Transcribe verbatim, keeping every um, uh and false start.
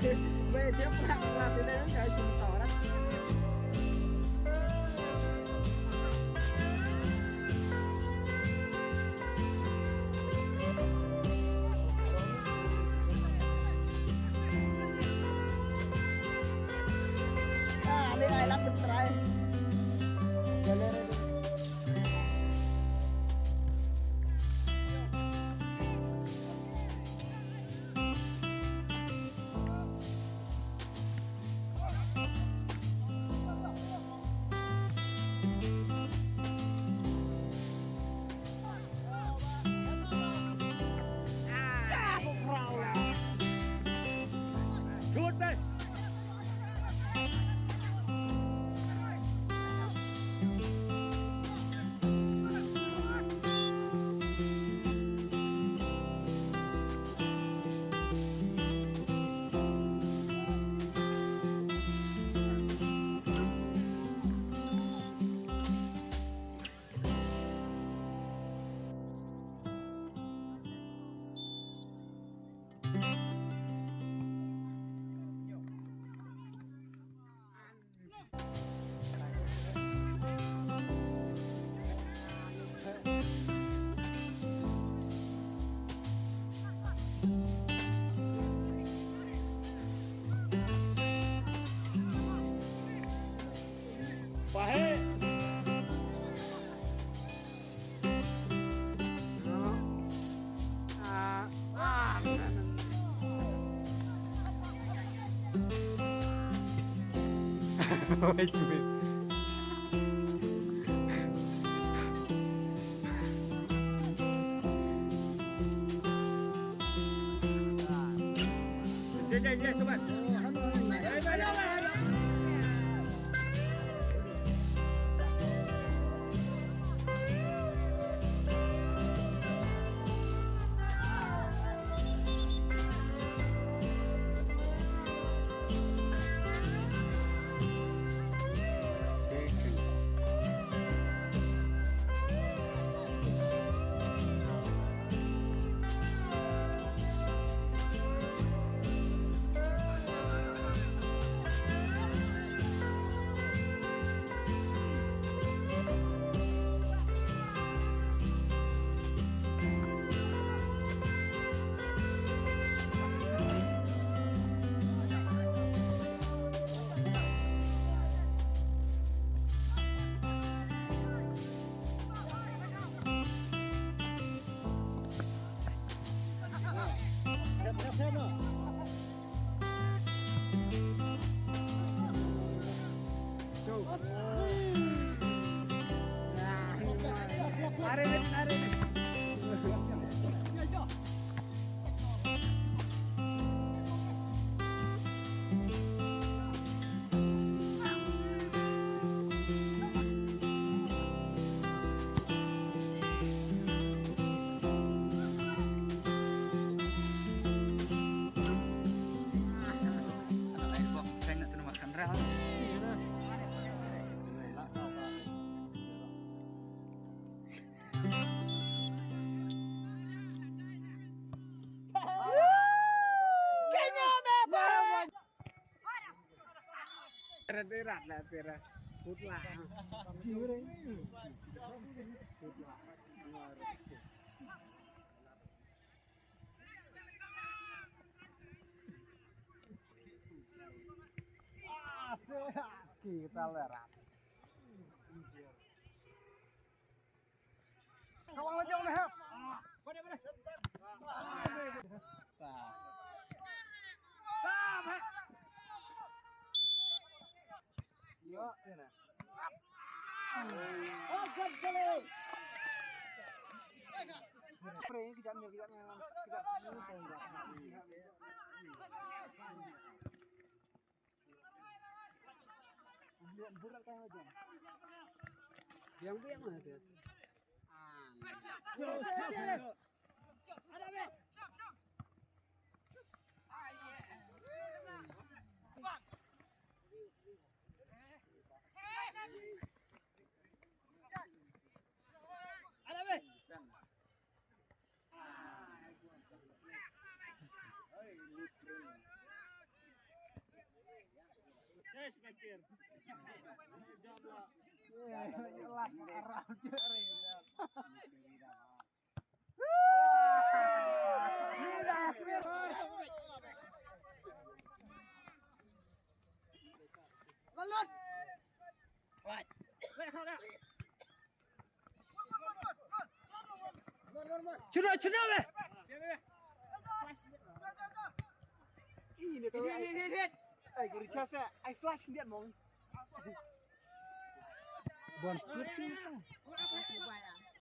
Wei, dia prak prak tu deh, kai tu tau dah. Ah, ni ai lat tu try. Jalan. Wait a minute. Rat, rat, rat, rat. Put lah. Put lah. Ah, se-, kita lerat. Kawang lagi, Om Hep. Tam, Hep. Yo, ini. Oh, good play. Pre, kejap ni, kejap ni, kejap ni. Biang, biang mana tu? Ah. Chuna, chuna be. Ini tu. Ai, guru chasa. Ai, flash kemudian mau. Bon.